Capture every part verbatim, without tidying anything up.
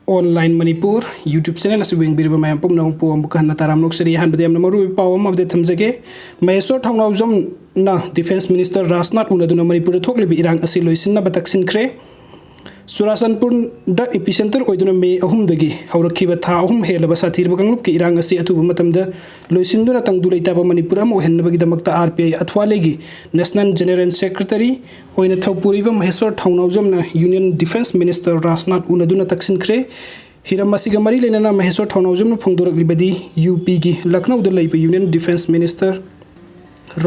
Online Manipur YouTube channel ꯑꯁꯤꯕꯨ ꯌꯦꯡꯕꯤꯔꯤꯕ ꯃꯌꯥꯝ ꯄꯨꯝꯅꯃꯛꯄꯨ ꯑꯃꯨꯛ ꯍꯟꯅ ꯇꯔꯥꯝꯅ ꯑꯣꯛꯆꯔꯤ꯫ ꯑꯍꯥꯟꯕꯗ ꯌꯥꯝꯅ ꯃꯔꯨꯑꯣꯏꯕ ꯄꯥꯎ ꯑꯃ update ꯊꯝꯖꯒꯦ꯫ ꯃꯍꯦꯁ꯭ꯋꯔ ꯊꯧꯅꯥꯎꯖꯝꯅ Defence Minister ꯔꯥꯖꯅꯥꯊ ꯎꯅꯗꯨꯅ ꯃꯅꯤꯄꯨꯔꯗ ꯊꯣꯛꯂꯤꯕ ꯏꯔꯥꯡ ꯑꯁꯤ ꯂꯣꯏꯁꯤꯟꯅꯕ ꯇꯛꯁꯤꯟꯈ꯭ꯔꯦ꯫ ꯆꯨꯔꯥꯆꯥꯟꯄꯨꯔꯗ epicenter ꯑꯣꯏꯗꯨꯅ ꯃꯦ ꯑꯍꯨꯝꯗꯒꯤ ꯍꯧꯔꯛꯈꯤꯕ ꯊꯥ ꯑꯍꯨꯝ ꯍꯦꯜꯂꯕ ꯁꯥꯊꯤꯔꯕ ꯀꯥꯡꯂꯨꯞꯀꯤ ꯏꯔꯥꯡ ꯑꯁꯤ ꯑꯊꯨꯕ ꯃꯇꯝꯗ ꯂꯣꯏꯁꯤꯟꯗꯨꯅ ꯇꯪꯗꯨ ꯂꯩꯇꯥꯕ ꯃꯅꯤꯄꯨꯔ ꯑꯃ ꯑꯣꯏꯍꯟꯅꯕꯒꯤꯗꯃꯛꯇ R P I ꯑꯊ꯭ꯋꯥꯂꯦꯒꯤ National General Secretary ꯑꯣꯏꯅ ꯊꯧꯄꯨꯔꯤꯕ ꯃꯍꯦꯁ꯭ꯋꯔ ꯊꯧꯅꯥꯎꯖꯝꯅ Union Defence Minister ꯔꯥꯖꯅꯥꯊ ꯎꯅꯗꯨꯅ ꯇꯛꯁꯤꯟꯈ꯭ꯔꯦ꯫ ꯍꯤꯔꯝ ꯑꯁꯤꯒ ꯃꯔꯤ ꯂꯩꯅꯅ ꯃꯍꯦꯁ꯭ꯋꯔ ꯊꯧꯅꯥꯎꯖꯝꯅ ꯐꯣꯡꯗꯣꯔꯛꯂꯤꯕꯗꯤ, UP ꯒꯤ ꯂꯈꯅꯧꯗ ꯂꯩꯕ Union Defence Minister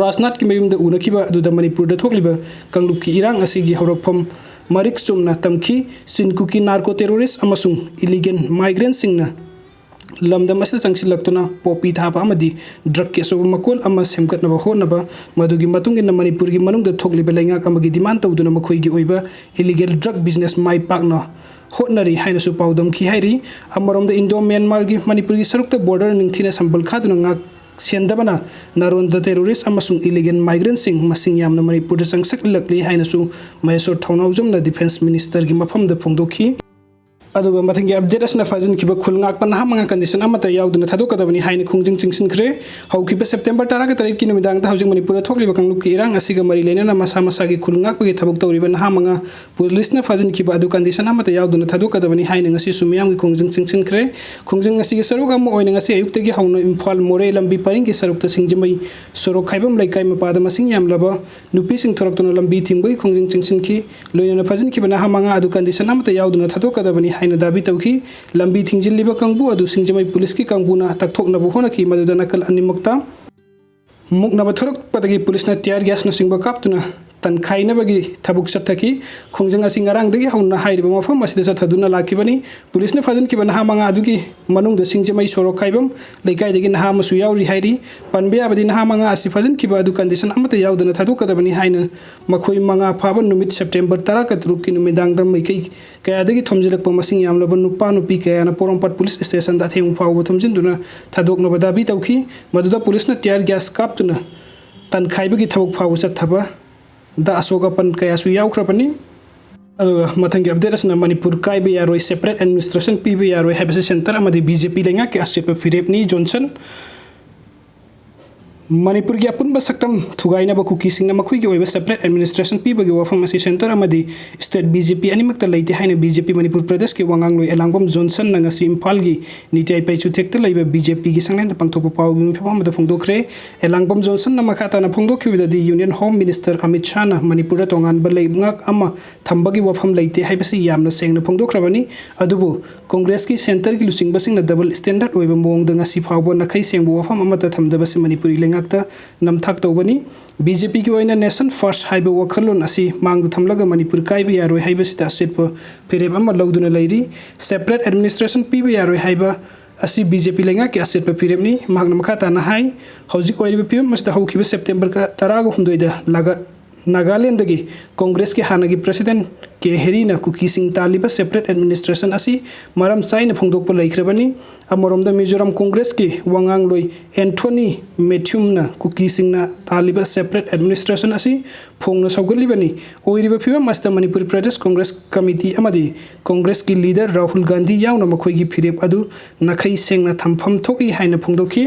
ꯔꯥꯖꯅꯥꯊꯀꯤ ꯃꯌꯨꯝꯗ ꯎꯅꯈꯤꯕ ꯑꯗꯨꯗ ꯃꯅꯤꯄꯨꯔꯗ ꯊꯣꯛꯂꯤꯕ ꯀꯥꯡꯂꯨꯞꯀꯤ ꯏꯔꯥꯡ ꯑꯁꯤꯒꯤ ꯍꯧꯔꯛꯐꯝ ꯃꯔꯤꯛ ꯆꯨꯝꯅ ꯇꯝꯈꯤ꯫ ꯆꯤꯟ ꯀꯨꯀꯤ narco terrorist ꯑꯃꯁꯨꯡ illegal migrant ꯁꯤꯡꯅ ꯂꯝꯗꯝ ꯑꯁꯤꯗ ꯆꯪꯁꯤꯜꯂꯛꯇꯨꯅ poppy ꯊꯥꯕ ꯑꯃꯗꯤ drug ꯀꯤ ꯑꯆꯧꯕ ꯃꯀꯣꯜ ꯑꯃ ꯁꯦꯝꯒꯠꯅꯕ ꯍꯣꯠꯅꯕ, ꯃꯗꯨꯒꯤ ꯃꯇꯨꯡ ꯏꯟꯅ ꯃꯅꯤꯄꯨꯔꯒꯤ ꯃꯅꯨꯡꯗ ꯊꯣꯛꯂꯤꯕ ꯂꯩꯉꯥꯛ ꯑꯃꯒꯤ demand ꯇꯧꯗꯨꯅ ꯃꯈꯣꯏꯒꯤ ꯑꯣꯏꯕ illegal drug business ꯃꯥꯏ ꯄꯥꯛꯅ ꯍꯣꯠꯅꯔꯤ ꯍꯥꯏꯅꯁꯨ ꯄꯥꯎꯗꯝꯈꯤ ꯍꯥꯏꯔꯤ꯫ ꯑꯃꯔꯣꯝꯗ Indo Myanmar ꯒꯤ ꯃꯅꯤꯄꯨꯔꯒꯤ ꯁꯔꯨꯛꯇ border ꯅꯤꯡꯊꯤꯅ ꯁꯝꯕꯜ ꯈꯥꯗꯨꯅ ꯉꯥꯛ ꯁꯦꯟꯗꯕꯅ ꯅꯥꯔꯣꯟꯗ terrorist ꯑꯃꯁꯨꯡ illegal migrant ꯁꯤꯡ ꯃꯁꯤꯡ ꯌꯥꯝꯅ ꯃꯅꯤꯄꯨꯔꯗ ꯆꯪꯁꯤꯜꯂꯛꯂꯤ ꯍꯥꯏꯅꯁꯨ ꯃꯍꯦꯁ꯭ꯋꯔ ꯊꯧꯅꯥꯎꯖꯝꯅ Defence Minister ꯒꯤ ꯃꯐꯝꯗ ꯐꯣꯡꯗꯣꯛꯈꯤ꯫ ꯑꯗꯨꯒ ꯃꯊꯪꯒꯤ update ꯑꯁꯤꯅ ꯐꯥꯖꯤꯟꯈꯤꯕ ꯈꯨꯜ ꯉꯥꯛꯄ ꯅꯍꯥ ꯃꯉꯥ condition ꯑꯃꯠꯇ ꯌꯥꯎꯗꯅ ꯊꯥꯗꯣꯛꯀꯗꯕꯅꯤ ꯍꯥꯏꯅ ꯈꯣꯡꯖꯪ ꯆꯪꯁꯤꯟꯈ꯭ꯔꯦ꯫ ꯍꯧꯈꯤꯕ September ꯇꯔꯥꯒ ꯇꯔꯦꯠꯀꯤ ꯅꯨꯃꯤꯗꯥꯡꯗ ꯍꯧꯖꯤꯛ ꯃꯅꯤꯄꯨꯔꯗ ꯊꯣꯛꯂꯤꯕ ꯀꯥꯡꯂꯨꯞꯀꯤ ꯏꯔꯥꯡ ꯑꯁꯤꯒ ꯃꯔꯤ ꯂꯩꯅꯅ ꯃꯁꯥ ꯃꯁꯥꯒꯤ ꯈꯨꯜ ꯉꯥꯛꯄꯒꯤ ꯊꯕꯛ ꯇꯧꯔꯤꯕ ꯅꯍꯥ ꯃꯉꯥ ꯄꯨꯂꯤꯁꯅ ꯐꯥꯖꯤꯟꯈꯤꯕ ꯑꯗꯨ condition ꯑꯃꯠꯇ ꯌꯥꯎꯗꯅ ꯊꯥꯗꯣꯛꯀꯗꯕꯅꯤ ꯍꯥꯏꯅ ꯉꯁꯤꯁꯨ ꯃꯤꯌꯥꯝꯒꯤ ꯈꯣꯡꯖꯪ ꯆꯪꯁꯤꯟꯈ꯭ꯔꯦ꯫ ꯈꯣꯡꯖꯪ ꯑꯁꯤꯒꯤ ꯁꯔꯨꯛ ꯑꯃ ꯑꯣꯏꯅ ꯉꯁꯤ ꯑꯌꯨꯛꯇꯒꯤ ꯍꯧꯅ ꯏꯝꯐꯥꯜ ꯃꯣꯔꯦ ꯂꯝꯕꯤ ꯄꯔꯤꯡꯒꯤ ꯁꯔꯨꯛꯇ ꯁꯤꯡꯖꯃꯩ ꯁꯣꯔꯣꯛ ꯈꯥꯏꯕꯝ ꯂꯩꯀꯥꯏ ꯃꯄꯥꯗ ꯃꯁꯤꯡ ꯌꯥꯝꯂꯕ ꯅꯨꯄꯤꯁꯤꯡ ꯊꯣꯔꯛꯇꯨꯅ ꯂꯝꯕꯤ ꯊꯤꯡꯕꯒꯤ ꯈꯣꯡꯖꯪ ꯆꯪꯁꯤꯟꯈꯤ꯫ ꯂꯣꯏꯅꯅ ꯐꯥꯖꯤꯟꯈꯤꯕ ꯅꯍꯥ ꯃꯉꯥ ꯑꯗꯨ condition ꯑꯃꯠꯇ ꯌꯥꯎꯗꯅ ꯊꯥꯗꯣꯛꯀꯗꯕꯅꯤ ꯍꯥꯏꯅ ꯗꯥꯕꯤ ꯇꯧꯈꯤ꯫ ꯂꯝꯕꯤ ꯊꯤꯡꯖꯤꯜꯂꯤꯕ ꯀꯥꯡꯕꯨ ꯑꯗꯨ ꯁꯤꯡꯖꯃꯩ ꯄꯨꯂꯤꯁꯀꯤ ꯀꯥꯡꯕꯨꯅ ꯇꯛꯊꯣꯛꯅꯕ ꯍꯣꯠꯅꯈꯤ꯫ ꯃꯗꯨꯗ ꯅꯥꯀꯜ ꯑꯅꯤꯃꯛꯇ ꯃꯨꯛꯅꯕ ꯊꯣꯔꯛꯄꯗꯒꯤ ꯄꯨꯂꯤꯁꯅ tear gas ꯅꯆꯤꯡꯕ ꯀꯥꯞꯇꯨꯅ ꯇꯟꯈꯥꯏꯅꯕꯒꯤ ꯊꯕꯛ ꯆꯠꯊꯈꯤ꯫ ꯈꯣꯡꯖꯪ ꯑꯁꯤ ꯉꯔꯥꯡꯗꯒꯤ ꯍꯧꯅ ꯍꯥꯏꯔꯤꯕ ꯃꯐꯝ ꯑꯁꯤꯗ ꯆꯠꯊꯗꯨꯅ ꯂꯥꯛꯈꯤꯕꯅꯤ꯫ ꯄꯨꯂꯤꯁꯅ ꯐꯥꯖꯤꯟꯈꯤꯕ ꯅꯍꯥ ꯃꯉꯥ ꯑꯗꯨꯒꯤ ꯃꯅꯨꯡꯗ ꯁꯤꯡꯖꯃꯩ ꯁꯣꯔꯣꯛ ꯈꯥꯏꯕꯝ ꯂꯩꯀꯥꯏꯗꯒꯤ ꯅꯍꯥ ꯑꯃꯁꯨ ꯌꯥꯎꯔꯤ ꯍꯥꯏꯔꯤ꯫ ꯄꯟꯕ ꯌꯥꯕꯗꯤ, ꯅꯍꯥ ꯃꯉꯥ ꯑꯁꯤ ꯐꯥꯖꯤꯟꯈꯤꯕ ꯑꯗꯨ condition ꯑꯃꯠꯇ ꯌꯥꯎꯗꯅ ꯊꯥꯗꯣꯛꯀꯗꯕꯅꯤ ꯍꯥꯏꯅ ꯃꯈꯣꯏ ꯃꯉꯥ ꯐꯥꯕ ꯅꯨꯃꯤꯠ September ꯇꯔꯥꯒ ꯇꯔꯨꯛꯀꯤ ꯅꯨꯃꯤꯗꯥꯡꯗ ꯃꯥꯏꯀꯩ ꯀꯌꯥꯗꯒꯤ ꯊꯣꯝꯖꯤꯜꯂꯛꯄ ꯃꯁꯤꯡ ꯌꯥꯝꯂꯕ ꯅꯨꯄꯥ ꯅꯨꯄꯤ ꯀꯌꯥꯅ ꯄꯣꯔꯣꯝꯄꯥꯠ ꯄꯨꯂꯤꯁ ꯁ꯭ꯇꯦꯁꯟꯗ ꯑꯊꯦꯡꯕ ꯐꯥꯎꯕ ꯊꯣꯝꯖꯤꯟꯗꯨꯅ ꯊꯥꯗꯣꯛꯅꯕ ꯗꯥꯕꯤ ꯇꯧꯈꯤ꯫ ꯃꯗꯨꯗ ꯄꯨꯂꯤꯁꯅ tear gas ꯀꯥꯞꯇꯨꯅ ꯇꯟꯈꯥꯏꯕꯒꯤ ꯊꯕꯛ ꯐꯥꯎꯕ ꯆꯠꯊꯕꯗ ꯑꯁꯣꯛ ꯑꯄꯟ ꯀꯌꯥꯁꯨ ꯌꯥꯎꯈ꯭ꯔꯕꯅꯤ꯫ ꯑꯗꯨꯒ ꯃꯊꯪꯒꯤ ꯑꯞꯗꯦꯠ ꯑꯁꯤꯅ ꯃꯅꯤꯄꯨꯔ ꯀꯥꯏꯕ ꯌꯥꯔꯣꯏ, ꯁꯦꯄꯔꯦꯠ ꯑꯦꯗꯃꯤꯅꯤꯁꯇ꯭ꯔꯦꯁꯟ ꯄꯤꯕ ꯌꯥꯔꯣꯏ ꯍꯥꯏꯕꯁꯤ ꯁꯦꯟꯇꯔ ꯑꯃꯗꯤ ꯕꯤ ꯖꯦ ꯄꯤ ꯂꯩꯉꯥꯛꯀꯤ ꯑꯆꯦꯠꯄ ꯐꯤꯔꯦꯞꯅꯤ꯫ ꯖꯣꯟꯁꯟ꯫ ꯃꯅꯤꯄꯨꯔꯒꯤ ꯑꯄꯨꯟꯕ ꯁꯛꯇꯝ ꯊꯨꯒꯥꯏꯅꯕ ꯀꯨꯀꯤꯁꯤꯡꯅ ꯃꯈꯣꯏꯒꯤ ꯑꯣꯏꯕ ꯁꯦꯄꯔꯦꯠ ꯑꯦꯗꯃꯤꯅꯤꯁꯇ꯭ꯔꯦꯁꯟ ꯄꯤꯕꯒꯤ ꯋꯥꯐꯝ ꯑꯁꯤ ꯁꯦꯟꯇꯔ ꯑꯃꯗꯤ ꯁ꯭ꯇꯦꯠ ꯕꯤ ꯖꯦ ꯄꯤ ꯑꯅꯤꯃꯛꯇ ꯂꯩꯇꯦ ꯍꯥꯏꯅ ꯕꯤ ꯖꯦ ꯄꯤ ꯃꯅꯤꯄꯨꯔ ꯄ꯭ꯔꯗꯦꯁꯀꯤ ꯋꯥꯉꯥꯡꯂꯣꯏ ꯑꯦꯂꯥꯡꯕꯝ ꯖꯣꯟꯁꯟꯅ ꯉꯁꯤ ꯏꯝꯐꯥꯜꯒꯤ ꯅꯤꯇꯤ ꯑꯥꯌꯣꯒ ꯆꯨꯊꯦꯛꯇ ꯂꯩꯕ ꯕꯤ ꯖꯦ ꯄꯤꯒꯤ ꯁꯪꯂꯦꯟꯗ ꯄꯥꯡꯊꯣꯛꯄ ꯄꯥꯎꯒꯤ ꯃꯤꯐꯝ ꯑꯃꯗ ꯐꯣꯡꯗꯣꯛꯈ꯭ꯔꯦ꯫ ꯑꯦꯂꯥꯡꯕꯝ ꯖꯣꯟꯁꯟꯅ ꯃꯈꯥ ꯇꯥꯅ ꯐꯣꯡꯗꯣꯛꯈꯤꯕꯗꯗꯤ, ꯌꯨꯅꯤꯌꯟ ꯍꯣꯝ ꯃꯤꯅꯤꯁꯇꯔ ꯑꯃꯤꯠ ꯁꯥꯍꯅ ꯃꯅꯤꯄꯨꯔꯗ ꯇꯣꯉꯥꯟꯕ ꯂꯩꯉꯥꯛ ꯑꯃ ꯊꯝꯕꯒꯤ ꯋꯥꯐꯝ ꯂꯩꯇꯦ ꯍꯥꯏꯕꯁꯤ ꯌꯥꯝꯅ ꯁꯦꯡꯅ ꯐꯣꯡꯗꯣꯛꯈ꯭ꯔꯕꯅꯤ꯫ ꯑꯗꯨꯕꯨ ꯀꯣꯡꯒ꯭ꯔꯦꯁꯀꯤ ꯁꯦꯟꯇꯔꯒꯤ ꯂꯨꯆꯤꯡꯕꯁꯤꯡꯅ ꯗꯕꯜ ꯁ꯭ꯇꯦꯟꯗꯔꯗ ꯑꯣꯏꯕ ꯃꯑꯣꯡꯗ ꯉꯁꯤ ꯐꯥꯎꯕ ꯅꯥꯈꯩ ꯁꯦꯡꯕ ꯋꯥꯐꯝ ꯑꯃꯠꯇ ꯊꯝꯗꯕꯁꯤ ꯃꯅꯤꯄꯨꯔꯤ ꯂꯩꯉꯥꯛꯇ ꯅꯝꯊꯥꯛ ꯇꯧꯕꯅꯤ꯫ ꯕꯤ ꯖꯦ ꯄꯤꯒꯤ ꯑꯣꯏꯅ ꯅꯦꯁꯟ ꯐꯥꯔꯁ ꯍꯥꯏꯕ ꯋꯥꯈꯜꯂꯣꯟ ꯑꯁꯤ ꯃꯥꯡꯗ ꯊꯝꯂꯒ ꯃꯅꯤꯄꯨꯔ ꯀꯥꯏꯕ ꯌꯥꯔꯣꯏ ꯍꯥꯏꯕꯁꯤꯗ ꯑꯆꯦꯠꯄ ꯐꯤꯔꯦꯞ ꯑꯃ ꯂꯧꯗꯨꯅ ꯂꯩꯔꯤ꯫ ꯁꯦꯄꯔꯦꯠ ꯑꯦꯗꯃꯤꯅꯤꯁꯇ꯭ꯔꯦꯁꯟ ꯄꯤꯕ ꯌꯥꯔꯣꯏ ꯍꯥꯏꯕ ꯑꯁꯤ ꯕꯤ ꯖꯦ ꯄꯤ ꯂꯩꯉꯥꯛꯀꯤ ꯑꯆꯦꯠꯄ ꯐꯤꯔꯦꯞꯅꯤ꯫ ꯃꯍꯥꯛꯅ ꯃꯈꯥ ꯇꯥꯅ ꯍꯥꯏ, ꯍꯧꯖꯤꯛ ꯑꯣꯏꯔꯤꯕ ꯐꯤꯕꯝ ꯑꯁꯤꯗ ꯍꯧꯈꯤꯕ ꯁꯦꯞꯇꯦꯝꯕꯔ ꯇꯔꯥꯒ ꯍꯨꯝꯗꯣꯏꯗ ꯂꯥꯒ-, ꯅꯥꯒꯥꯂꯦꯟꯗꯒꯤ ꯀꯣꯡꯒ꯭ꯔꯦꯁꯀꯤ ꯍꯥꯟꯅꯒꯤ ꯄ꯭ꯔꯁꯤꯗꯦꯟꯠ ꯀꯦ ꯍꯦꯔꯤꯅ ꯀꯨꯀꯤꯁꯤꯡ ꯇꯥꯜꯂꯤꯕ ꯁꯦꯄꯔꯦꯠ ꯑꯦꯗꯃꯤꯅꯤꯁꯇ꯭ꯔꯦꯁꯟ ꯑꯁꯤ ꯃꯔꯝ ꯆꯥꯏꯅ ꯐꯣꯡꯗꯣꯛꯄ ꯂꯩꯈ꯭ꯔꯕꯅꯤ꯫ ꯑꯃꯔꯣꯝꯗ ꯃꯤꯖꯣꯔꯥꯝ ꯀꯣꯡꯒ꯭ꯔꯦꯁꯀꯤ ꯋꯥꯉꯥꯡꯂꯣꯏ ꯑꯦꯟꯊꯣꯅꯤ ꯃꯦꯊ꯭ꯌꯨꯝꯅ ꯀꯨꯀꯤꯁꯤꯡꯅ ꯇꯥꯜꯂꯤꯕ ꯁꯦꯄꯔꯦꯠ ꯑꯦꯗꯃꯤꯅꯤꯁꯇ꯭ꯔꯦꯁꯟ ꯑꯁꯤ ꯐꯣꯡꯅ ꯁꯧꯒꯠꯂꯤꯕꯅꯤ꯫ ꯑꯣꯏꯔꯤꯕ ꯐꯤꯕꯝ ꯑꯁꯤꯗ ꯃꯅꯤꯄꯨꯔ ꯄ꯭ꯔꯗꯦꯁ ꯀꯣꯡꯒ꯭ꯔꯦꯁ ꯀꯃꯤꯇꯤ ꯑꯃꯗꯤ ꯀꯣꯡꯒ꯭ꯔꯦꯁꯀꯤ ꯂꯤꯗꯔ ꯔꯥꯍꯨꯜ ꯒꯥꯟꯙꯤ ꯌꯥꯎꯅ ꯃꯈꯣꯏꯒꯤ ꯐꯤꯔꯦꯞ ꯑꯗꯨ ꯅꯥꯈꯩ ꯁꯦꯡꯅ ꯊꯝꯐꯝ ꯊꯣꯛꯏ ꯍꯥꯏꯅ ꯐꯣꯡꯗꯣꯛꯈꯤ꯫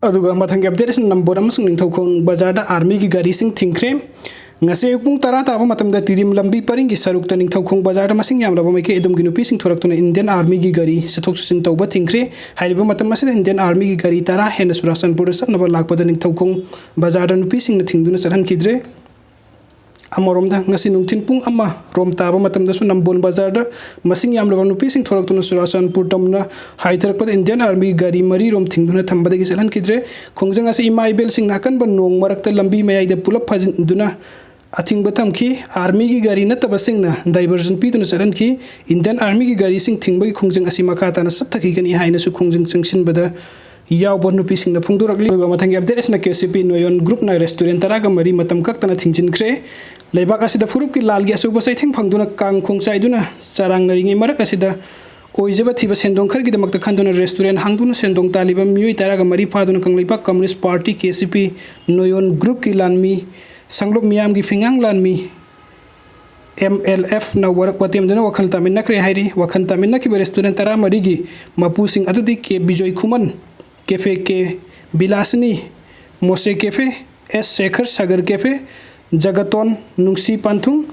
ꯑꯗꯨꯒ ꯃꯊꯪꯒꯤ ꯑꯞꯗꯦꯠ ꯑꯁꯤꯅ ꯅꯝꯕꯣꯜ ꯑꯃꯁꯨꯡ ꯅꯤꯡꯊꯧꯈꯣꯡ ꯕꯖꯥꯔꯗ ꯑꯥꯔꯃꯤꯒꯤ ꯒꯥꯔꯤꯁꯤꯡ ꯊꯤꯡꯈ꯭ꯔꯦ꯫ ꯉꯁꯤ ꯑꯌꯨꯛ ꯄꯨꯡ ꯇꯔꯥ ꯇꯥꯕ ꯃꯇꯝꯗ ꯇꯤꯗꯤꯝ ꯂꯝꯕꯤ ꯄꯔꯤꯡꯒꯤ ꯁꯔꯨꯛꯇ ꯅꯤꯡꯊꯧꯈꯣꯡ ꯕꯖꯥꯔꯗ ꯃꯁꯤꯡ ꯌꯥꯝꯂꯕ ꯃꯥꯏꯀꯩ ꯑꯗꯨꯝꯒꯤ ꯅꯨꯄꯤꯁꯤꯡ ꯊꯣꯔꯛꯇꯨꯅ ꯏꯟꯗꯤꯌꯟ ꯑꯥꯔꯃꯤꯒꯤ ꯒꯥꯔꯤ ꯆꯠꯊꯣꯛ ꯆꯠꯁꯤꯟ ꯇꯧꯕ ꯊꯤꯡꯈ꯭ꯔꯦ꯫ ꯍꯥꯏꯔꯤꯕ ꯃꯇꯝ ꯑꯁꯤꯗ ꯏꯟꯗꯤꯌꯟ ꯑꯥꯔꯃꯤꯒꯤ ꯒꯥꯔꯤ ꯇꯔꯥ ꯍꯦꯟꯅ ꯆꯨꯔꯥꯆꯥꯟꯄꯨꯔꯗ ꯆꯠꯅꯕ ꯂꯥꯛꯄꯗ ꯅꯤꯡꯊꯧꯈꯣꯡ ꯕꯖꯥꯔꯗ ꯅꯨꯄꯤꯁꯤꯡꯅ ꯊꯤꯡꯗꯨꯅ ꯆꯠꯍꯟꯈꯤꯗ꯭ꯔꯦ꯫ ꯑꯃꯔꯣꯝꯗ, ꯉꯁꯤ ꯅꯨꯡꯊꯤꯜ ꯄꯨꯡ ꯑꯃ ꯔꯣꯝ ꯇꯥꯕ ꯃꯇꯝꯗꯁꯨ ꯅꯝꯕꯣꯜ ꯕꯖꯥꯔꯗ ꯃꯁꯤꯡ ꯌꯥꯝꯂꯕ ꯅꯨꯄꯤꯁꯤꯡ ꯊꯣꯔꯛꯇꯨꯅ ꯆꯨꯔꯥꯆꯥꯟꯄꯨꯔ ꯇꯝꯅ ꯍꯥꯏꯊꯔꯛꯄꯗ ꯏꯟꯗꯤꯌꯟ ꯑꯥꯔꯃꯤ ꯒꯥꯔꯤ ꯃꯔꯤ ꯔꯣꯝ ꯊꯤꯡꯗꯨꯅ ꯊꯝꯕꯗꯒꯤ ꯆꯠꯍꯟꯈꯤꯗ꯭ꯔꯦ꯫ ꯈꯣꯡꯖꯪ ꯑꯁꯤ ꯏꯃꯥ ꯏꯕꯦꯜꯁꯤꯡꯅ ꯑꯀꯟꯕ ꯅꯣꯡ ꯃꯔꯛꯇ ꯂꯝꯕꯤ ꯃꯌꯥꯏꯗ ꯄꯨꯂꯞ ꯐꯥꯖꯤꯟꯗꯨꯅ ꯑꯊꯤꯡꯕ ꯊꯝꯈꯤ꯫ ꯑꯥꯔꯃꯤꯒꯤ ꯒꯥꯔꯤ ꯅꯠꯇꯕꯁꯤꯡꯅ ꯗꯥꯏꯚꯔꯖꯟ ꯄꯤꯗꯨꯅ ꯆꯠꯍꯟꯈꯤ꯫ ꯏꯟꯗꯤꯌꯟ ꯑꯥꯔꯃꯤꯒꯤ ꯒꯥꯔꯤꯁꯤꯡ ꯊꯤꯡꯕꯒꯤ ꯈꯣꯡꯖꯪ ꯑꯁꯤ ꯃꯈꯥ ꯇꯥꯅ ꯆꯠꯊꯈꯤꯒꯅꯤ ꯍꯥꯏꯅꯁꯨ ꯈꯣꯡꯖꯪ ꯆꯪꯁꯤꯟꯕꯗ ꯌꯥꯎꯕ ꯅꯨꯄꯤꯁꯤꯡꯅ ꯐꯣꯡꯗꯣꯔꯛꯂꯤ꯫ ꯑꯗꯨꯒ ꯃꯊꯪꯒꯤ ꯑꯞꯗꯦꯠ ꯑꯁꯤꯅ ꯀꯦ ꯁꯤ ꯄꯤ ꯅꯣꯌꯣꯟ ꯒ꯭ꯔꯨꯞꯅ ꯔꯦꯁꯇꯨꯔꯦꯟ ꯇꯔꯥꯒ ꯃꯔꯤ ꯃꯇꯝ ꯀꯛꯇꯅ ꯊꯤꯡꯖꯤꯟꯈ꯭ꯔꯦ꯫ ꯂꯩꯕꯥꯛ ꯑꯁꯤꯗ ꯐꯨꯔꯨꯞꯀꯤ ꯂꯥꯜꯒꯤ ꯑꯆꯧꯕ ꯆꯩꯊꯦꯡ ꯐꯪꯗꯨꯅ ꯀꯥꯡ ꯈꯣꯡ ꯆꯥꯏꯗꯨꯅ ꯆꯔꯥꯡꯅꯔꯤꯉꯩ ꯃꯔꯛ ꯑꯁꯤꯗ ꯑꯣꯏꯖꯕ ꯊꯤꯕ ꯁꯦꯟꯗꯣꯡ ꯈꯔꯒꯤꯗꯃꯛꯇ ꯈꯟꯗꯨꯅ ꯔꯦꯁꯇꯨꯔꯦꯟ ꯍꯥꯡꯗꯨꯅ ꯁꯦꯟꯗꯣꯡ ꯇꯥꯜꯂꯤꯕ ꯃꯤꯑꯣꯏ ꯇꯔꯥꯒ ꯃꯔꯤ ꯐꯥꯗꯨꯅ ꯀꯪꯂꯩꯄꯥꯛ ꯀꯝꯌꯨꯅꯤꯁ꯭ꯠ ꯄꯥꯔꯇꯤ, ꯀꯦ ꯁꯤ ꯄꯤ, ꯅꯣꯌꯣꯟ ꯒ꯭ꯔꯨꯞꯀꯤ ꯂꯥꯟꯃꯤ, ꯁꯪꯂꯣꯞ ꯃꯤꯌꯥꯝꯒꯤ ꯐꯤꯉꯥꯡ ꯂꯥꯟꯃꯤ, ꯑꯦꯝ ꯑꯦꯜ ꯑꯦꯐꯅ ꯋꯥꯔꯛ ꯋꯥꯇꯦꯝꯗꯨꯅ ꯋꯥꯈꯜ ꯇꯥꯃꯤꯟꯅꯈ꯭ꯔꯦ ꯍꯥꯏꯔꯤ꯫ ꯋꯥꯈꯜ ꯇꯥꯃꯤꯟꯅꯈꯤꯕ ꯔꯦꯁꯇꯨꯔꯦꯟ ꯇꯔꯥꯃꯔꯤꯒꯤ ꯃꯄꯨꯁꯤꯡ ꯑꯗꯨꯗꯤ K Bijoy Khuman, cafe K ꯕꯤꯂꯥꯁꯤꯅꯤ, ꯃꯣꯁꯦ cafe, S Shekhar Sagar cafe, ꯖꯒꯇꯣꯟ ꯅꯨꯡꯁꯤ ꯄꯥꯟꯊꯨꯡ,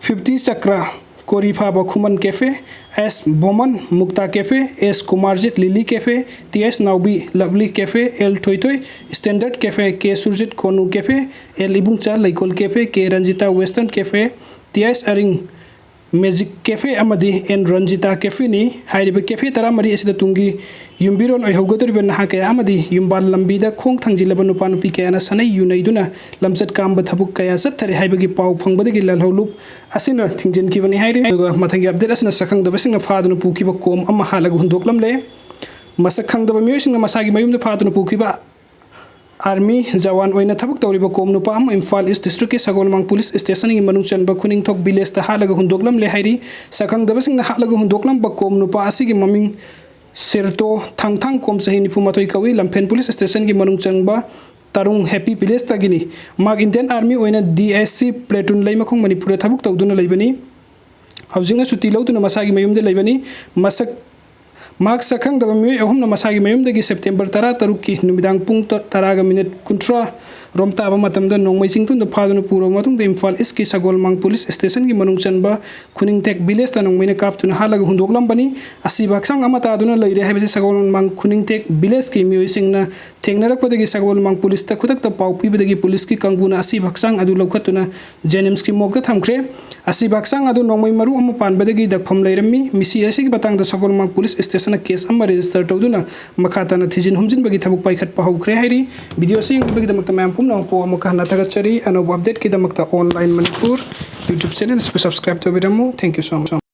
fifty Chakra, Koriphaba Khuman cafe, S Boman Mukta cafe, S Kumarjit Lily cafe, T S Naobi lovely cafe, L Thoithoi standard cafe, K Surjit Konu cafe, L Ibungcha Leikol cafe, K Ranjita western cafe, T S ꯑꯔꯤꯡ magic cafe ꯑꯃꯗꯤ and Ranjita ꯀꯦꯐꯦꯅꯤ꯫ ꯍꯥꯏꯔꯤꯕ cafe ꯇꯔꯥꯃꯔꯤ ꯑꯁꯤꯗ ꯇꯨꯡꯒꯤ ꯌꯨꯝꯕꯤꯔꯣꯟ ꯑꯣꯏꯍꯧꯒꯗꯧꯔꯤꯕ ꯅꯍꯥ ꯀꯌꯥ ꯑꯃꯗꯤ ꯌꯨꯝꯕꯥꯜ ꯂꯝꯕꯤꯗ ꯈꯣꯡ ꯊꯥꯡꯖꯤꯜꯂꯕ ꯅꯨꯄꯥ ꯅꯨꯄꯤ ꯀꯌꯥꯅ ꯁꯥꯟꯅꯩ ꯌꯨ ꯅꯩꯗꯨꯅ ꯂꯝꯆꯠ ꯀꯥꯝꯕ ꯊꯕꯛ ꯀꯌꯥ ꯆꯠꯊꯔꯦ ꯍꯥꯏꯕꯒꯤ ꯄꯥꯎ ꯐꯪꯕꯗꯒꯤ ꯂꯥꯜꯍꯧꯂꯨꯞ ꯑꯁꯤꯅ ꯊꯤꯡꯖꯤꯟꯈꯤꯕꯅꯤ ꯍꯥꯏꯔꯤ꯫ ꯑꯗꯨꯒ ꯃꯊꯪꯒꯤ ꯑꯞꯗꯦꯠ ꯑꯁꯤꯅ ꯁꯛꯈꯪꯗꯕꯁꯤꯡꯅ ꯐꯥꯗꯨꯅ ꯄꯨꯈꯤꯕ ꯀꯣꯝ ꯑꯃ ꯍꯥꯠꯂꯒ ꯍꯨꯟꯗꯣꯛꯂꯝꯂꯦ꯫ ꯃꯁꯛ ꯈꯪꯗꯕ ꯃꯤꯑꯣꯏꯁꯤꯡꯅ ꯃꯁꯥꯒꯤ ꯃꯌꯨꯝꯗ ꯐꯥꯗꯨꯅ ꯄꯨꯈꯤꯕ ꯑꯥꯔꯃꯤ ꯖꯋꯥꯟ ꯑꯣꯏꯅ ꯊꯕꯛ ꯇꯧꯔꯤꯕ ꯀꯣꯝ ꯅꯨꯄꯥ ꯑꯃ ꯏꯝꯐꯥꯜ ꯏꯁ ꯗꯤꯁꯇ꯭ꯔꯤꯛꯀꯤ ꯁꯒꯣꯜꯃꯥꯡ ꯄꯨꯂꯤꯁ ꯁ꯭ꯇꯦꯁꯟꯒꯤ ꯃꯅꯨꯡ ꯆꯟꯕ ꯈꯨꯅꯤꯡꯊꯣꯛ ꯚꯤꯂꯦꯖꯇ ꯍꯥꯠꯂꯒ ꯍꯨꯟꯗꯣꯛꯂꯝꯂꯦ ꯍꯥꯏꯔꯤ꯫ ꯁꯛꯈꯪꯗꯕꯁꯤꯡꯅ ꯍꯥꯠꯂꯒ ꯍꯨꯟꯗꯣꯛꯂꯝꯕ ꯀꯣꯝ ꯅꯨꯄꯥ ꯑꯁꯤꯒꯤ ꯃꯃꯤꯡ ꯁꯤꯔꯇꯣ ꯊꯥꯡꯊꯥꯡ ꯀꯣꯝ, ꯆꯍꯤ ꯅꯤꯐꯨ ꯃꯥꯊꯣꯏ ꯀꯧꯏ꯫ ꯂꯝꯐꯦꯟ ꯄꯨꯂꯤꯁ ꯁ꯭ꯇꯦꯁꯟꯒꯤ ꯃꯅꯨꯡ ꯆꯟꯕ ꯇꯔꯨꯡ ꯍꯦꯄꯤ ꯚꯤꯂꯦꯖꯇꯒꯤꯅꯤ꯫ ꯃꯍꯥꯛ ꯏꯟꯗꯤꯌꯟ ꯑꯥꯔꯃꯤ ꯑꯣꯏꯅ ꯗꯤ ꯑꯦꯁ ꯁꯤ ꯄ꯭ꯂꯦꯇꯨꯟ ꯂꯩꯃꯈꯣꯡ ꯃꯅꯤꯄꯨꯔꯗ ꯊꯕꯛ ꯇꯧꯗꯨꯅ ꯂꯩꯕꯅꯤ꯫ ꯍꯧꯖꯤꯛꯅ ꯁꯨꯇꯤ ꯂꯧꯗꯨꯅ ꯃꯁꯥꯒꯤ ꯃꯌꯨꯝꯗ ꯂꯩꯕꯅꯤ꯫ ꯃꯁꯛ ꯃꯍꯥꯛ ꯁꯛꯈꯪꯗꯕ ꯃꯤꯑꯣꯏ ꯑꯍꯨꯝꯅ ꯃꯁꯥꯒꯤ ꯃꯌꯨꯝꯗꯒꯤ ꯁꯦꯞꯇꯦꯝꯕꯔ ꯇꯔꯥ ꯇꯔꯨꯛꯀꯤ ꯅꯨꯃꯤꯗꯥꯡ ꯄꯨꯡ ꯇ-, ꯇꯔꯥꯒ ꯃꯤꯅꯤꯠ ꯀꯨꯟꯊ꯭ꯔꯥ ꯔꯣꯝ ꯇꯥꯕ ꯃꯇꯝꯗ ꯅꯣꯡꯃꯩ ꯆꯤꯡꯊꯨꯝꯗ ꯐꯥꯗꯨꯅ ꯄꯨꯔꯕ ꯃꯇꯨꯡꯗ ꯏꯝꯐꯥꯜ ꯏꯁꯀꯤ ꯁꯒꯣꯜꯃꯥꯡ ꯄꯨꯂꯤꯁ ꯁ꯭ꯇꯦꯁꯟꯒꯤ ꯃꯅꯨꯡ ꯆꯟꯕ ꯈꯨꯅꯤꯡꯊꯦꯛ ꯚꯤꯂꯦꯖꯇ ꯅꯣꯡꯃꯩꯅ ꯀꯥꯞꯇꯨꯅ ꯍꯥꯠꯂꯒ ꯍꯨꯟꯗꯣꯛꯂꯝꯕꯅꯤ꯫ ꯑꯁꯤꯕ ꯍꯛꯆꯥꯡ ꯑꯃ ꯇꯥꯗꯨꯅ ꯂꯩꯔꯦ ꯍꯥꯏꯕꯁꯤ ꯁꯒꯣꯜꯃꯥꯡ ꯈꯨꯅꯤꯡꯊꯦꯛ ꯚꯤꯂꯦꯖꯀꯤ ꯃꯤꯑꯣꯏꯁꯤꯡꯅ ꯊꯦꯡꯅꯔꯛꯄꯗꯒꯤ ꯁꯒꯣꯜꯃꯥꯡ ꯄꯨꯂꯤꯁꯇ ꯈꯨꯗꯛꯇ ꯄꯥꯎ ꯄꯤꯕꯗꯒꯤ ꯄꯨꯂꯤꯁꯀꯤ ꯀꯥꯡꯕꯨꯅ ꯑꯁꯤꯕ ꯍꯛꯆꯥꯡ ꯑꯗꯨ ꯂꯧꯈꯠꯇꯨꯅ ꯖꯦꯅꯤꯝꯁꯀꯤ ꯃꯣꯔꯒꯇ ꯊꯝꯈ꯭ꯔꯦ꯫ ꯑꯁꯤꯕ ꯍꯛꯆꯥꯡ ꯑꯗꯨ ꯅꯣꯡꯃꯩ ꯃꯔꯨ ꯑꯃ ꯄꯥꯟꯕꯗꯒꯤ ꯗꯛꯐꯝ ꯂꯩꯔꯝꯃꯤ꯫ ꯃꯤꯁꯤ ꯑꯁꯤꯒꯤ ꯃꯇꯥꯡꯗ ꯁꯒꯣꯜꯃꯥꯡ ꯄꯨꯂꯤꯁ ꯁ꯭ꯇꯦꯁꯟꯅ ꯀꯦꯁ ꯑꯃ ꯔꯦꯖꯤꯁꯇꯔ ꯇꯧꯗꯨꯅ ꯃꯈꯥ ꯇꯥꯅ ꯊꯤꯖꯤꯟ ꯍꯨꯝꯖꯤꯟꯕꯒꯤ ꯊꯕꯛ ꯄꯥꯏꯈꯠꯄ ꯍꯧꯈ꯭ꯔꯦ ꯍꯥꯏꯔꯤ꯫ ꯚꯤꯗꯤꯑꯣ ꯑꯁꯤ ꯌꯦꯡꯕꯤꯕꯒꯤꯗꯃꯛꯇ ꯃꯌꯥꯝ ꯄꯨꯝꯅꯃꯛꯄꯨ ꯑꯃꯨꯛꯀ ꯍꯟꯅ ꯊꯥꯒꯠꯆꯔꯤ꯫ ꯑꯅꯧꯕ ꯑꯞꯗꯦꯠꯀꯤꯗꯃꯛꯇ ꯑꯣꯟꯂꯥꯏꯟ ꯃꯅꯤꯄꯨꯔ ꯌꯨꯇ꯭ꯌꯨꯕ ꯆꯦꯅꯦꯜ ꯑꯁꯤꯕꯨ subscribe ꯇꯧꯕꯤꯔꯝꯃꯨ꯫ Thank you so much꯫